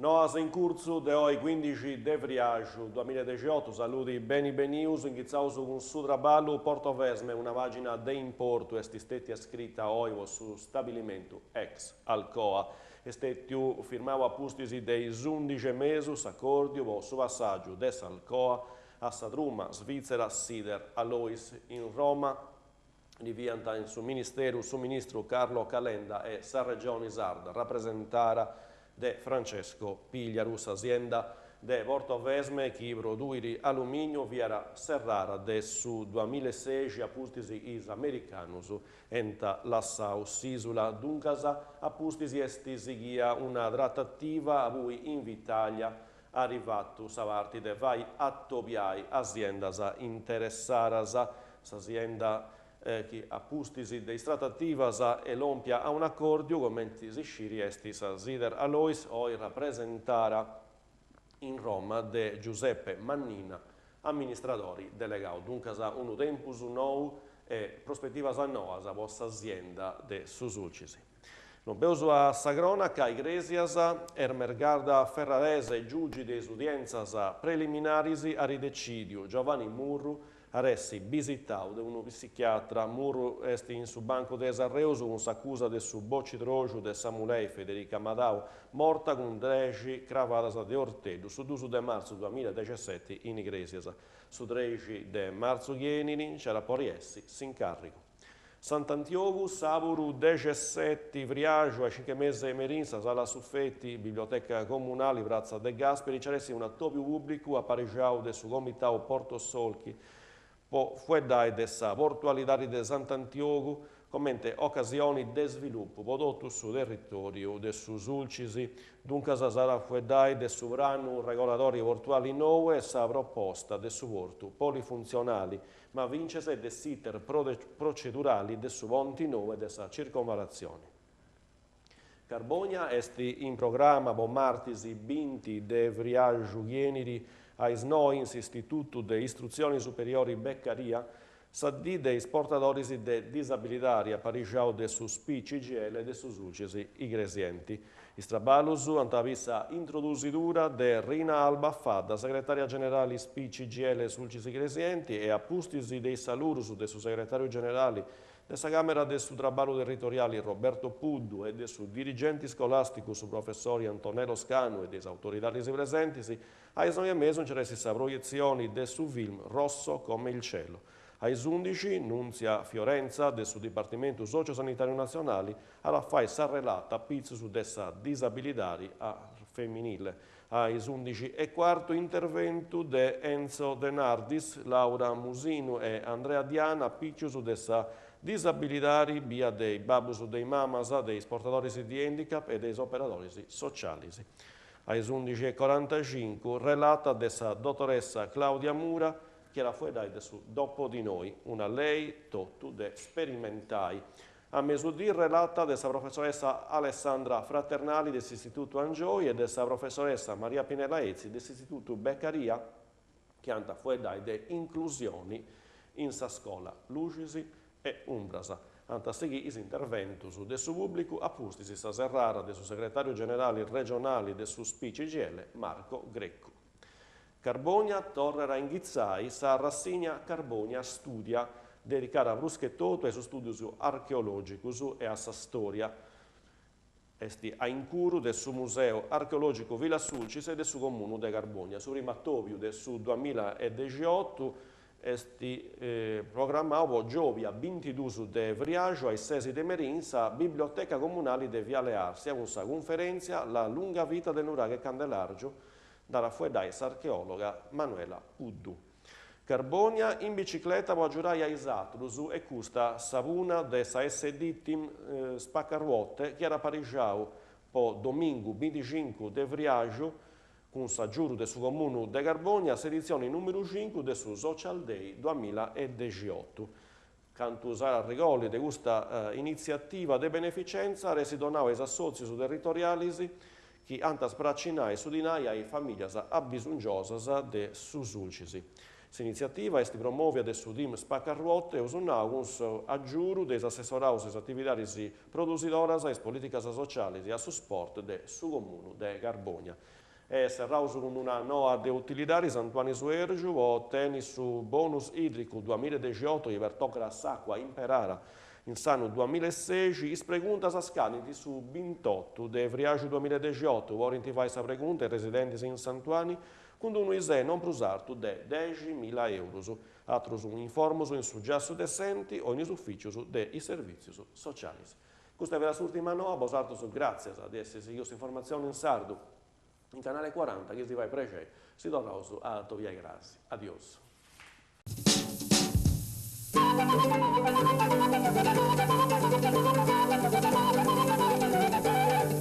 Noas in curtzu de oi cuindixi de friaxu duamillaedexiottu, saludi beni benius, inghitzaus cun su traballu Portovesme, una pagina de importu est stetia scrita oi po su stabilimentu ex Alcoa. Est stetiu firmau a pustis de is undixi e mesu s'acordiu po su passàgiu de s'Alcoa a sa truma svitzera Sider Alois in Roma. Ddi fiant in su ministeru su ministru Carlo Calenda e sa Regioni Sarda, rapresentara de Francesco Pigliaru. S'azienda de Portovesme chi produit alumìniu fiat serrara de su duamillaesexi a pustis is americanus ant lassau s'ìsula. Duncas a pustis est sighia una tratativa abui Invitalia at fatu sa parti de fai atobiai aziendas interessaras. S'azienda chi a pustis de is tratativas est lòmpia a un'acòrdiu, comenti si sciri, est sa Sider Alois, oi rapresentara in Roma de Giuseppe Mannina, amministradori delegau. Duncas unu tempus nou e prospetivas noas po s'azienda de su Sulcis. Lompeus a sa cronaca, Igrèsias, Ermengarda Ferrarese, giugi de is udientzas preliminaris, at decìdiu Giovanni Murru at essi bisitau de unu psichiatra. Murru est in su bancu de is arreus cun s'acusa de su bocidroxu de sa mulei Federica Madau, morta cun dexi cravadas de orteddu su duus de martzu duamillaedexesseti in Igrèsias. Su trexi de martzu chi 'enit nc'at a podi essi s'incarrigu. Sant'Antiogu, sàburu dexesseti friaxu a is cincu e mesa 'e merì in sa Sala Sufeti, Biblioteca Comunali, Pratza De Gasperi, nc'at essi un'atòbiu pùblicu aparixau de su Comitau Porto Solky po fueddai de sa portualidadi de Sant'Antiogu comente ocasioni de svilupu po totu su territòriu de su Sulcis. Duncas s'at a fueddai de su pranu regoladori portuali nou e sa proposta de su portu polifuntzionali ma fintzas de s'iter procedurali de su ponti nou e de sa circonvalatzioni. Carbònia est in programma po martis binti de friaxu chi 'enit a is noi in s'Istitutu de Istrutzioni Superiori Beccaria sa dì de is portadoris de disabilidadi aparixau de su Spi CGIL de su Sulcis Igresienti. Is traballus ant a biri sa introdusidura de Rina Alba Fadda, segretària generali Spi CGIL Sulcis Igresienti e a pustis de is salurus de su segretàriu generali de sa Càmera de su Traballu Territoriali Roberto Puddu e de su dirigenti scolàsticu su professori Antonello Scanu e de is autoridadis presentis, a is noi e mesu nc'at essi sa proietzioni de su film Rosso come il cielo. A is undixi, Nunzia Fiorenza de su Dipartimentu Sociosanitàriu Natzionali at a fai sa relata a pitzus de sa disabilidadi al femminile. A is undixi e cuartu interventu de Enzo De Nardis, Laura Musinu e Andrea Diana a pitzus de sa disabilidadi bia de is babbus de is mamas, de is portadoris di handicap e de is operadoris socialis. A is undixi e corantacincu relata de sa dotoressa Claudia Mura chi at a fueddai de su Dopo di noi, una lei totu de sperimentai. A mesudì relata de sa professoressa Alessandra Fraternali de s'Istitutu Angioy e de sa professoressa Maria Pinella Etzi de s'Istitutu Beccaria chi ant a fueddai de inclusioni in sa scola, luxis e umbras. Ant a sighì is interventus de su pùblicu a pustis sa serrara de su segretàriu generali regionali de su Spi CGIL Marco Grecu. Carbònia torrat a inghitzai sa rassigna Carbonia Studia, dedicada prus che totu a is stùdius archeològicus e a sa stòria. Est a incuru de su Museu Archeològicu Villa Sulcis e de su Comunu de Carbònia. Su primu atòbiu de su duamillaedexiotu est programmau po giòbia bintiduus de friaxu a is sesi de merì in sa Biblioteca Comunali de Viale Arsia cun sa cunferèntzia La lunga vita del nuraghe Candelàrgiu Nd'at a fueddai s'archeòloga Manuela Puddu. Carbònia in bicicleta po agiurai a is atrus est custa sa punna de sa SD Team Spaccaruote chi at aparixau po domingu binticincu de friaxu cun s'agiudu de su Comunu de Carbònia s'editzioni nùmeru cincu de su Social Day duamillaedexiotu. Cantu s'at a arregolli de custa initziativa de beneficentza at essi donau a is assòtzius territorialis chi ant a spracinai su dinai a is famìlias abisongiosas de su Sulcis. S'initziativa est promòvia de su Team Spaccaruote, eus nau, cun s'agiudu de is assessoraus a is atividadis produsidoras, a is polìticas socialis e a su sport de su Comunu de Carbònia. E serraus cun una noa de utilidadi, Santuani Suèrgiu po oteni su bonus ìdricu duamiladexiotu chi pertocat s'àcua imperada in s'annu duamilasexi. Is preguntas scadint su bintotu de friaxu duamiladexiotu. Podint fai sa pregunta is residentis in Santuani cun unu ISEE non prus artu de deximila eurus. Atrus informus in su giassu de s'enti o in is ufìcius de is servìtzius socialis. Custa fiat s'ùrtima noa, bosatrus gràtzias de essi sighiu s'informatzioni in sardu in Canale 40, chi si fait prexei, si torraus a atobiai crasi. Adiosu.